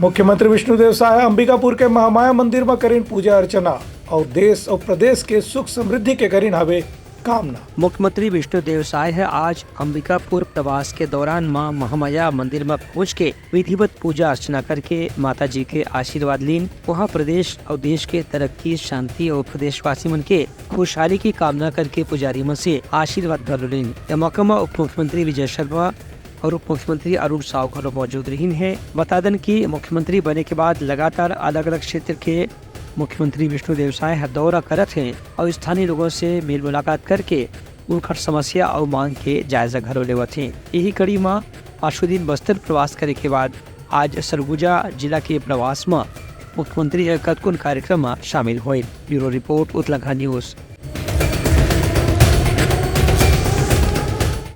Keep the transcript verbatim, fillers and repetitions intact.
मुख्यमंत्री विष्णुदेव साय अंबिकापुर के महामाया मंदिर म करिन पूजा अर्चना अउ देश अउ प्रदेश के सुख समृद्धि के करिन हवे कामना। मुख्यमंत्री विष्णुदेव साय ह आज अंबिकापुर प्रवास के दौरान मां महामाया मंदिर म पहुंच के विधिवत पूजा अर्चना करके माता जी के आशीर्वाद लीन। वहां प्रदेश अउ देश के तरक्की, शांति अउ प्रदेशवासी मन के खुशहाली की कामना करके पुजारी मन से आशीर्वाद घलो लीन। ए मौका म उप मुख्यमंत्री विजय शर्मा अउ उप मुख्यमंत्री अरुण साव घलो मौजूद रहिन हे। बता दन कि मुख्यमंत्री बने के बाद लगातार अलग-अलग क्षेत्र के मुख्यमंत्री विष्णुदेव साय ह दौरा करत हे अउ स्थानीय लोगों से मेल मुलाकात करके उनकर समस्या अउ मांग के जायजा घलो लेवत हे। यही कड़ी म पाछू दिन बस्तर प्रवास करे के बाद आज सरगुजा जिला के प्रवास म मुख्यमंत्री ह कतकोन कार्यक्रम म शामिल होइन। ब्यूरो रिपोर्ट, उतलाघाट न्यूज।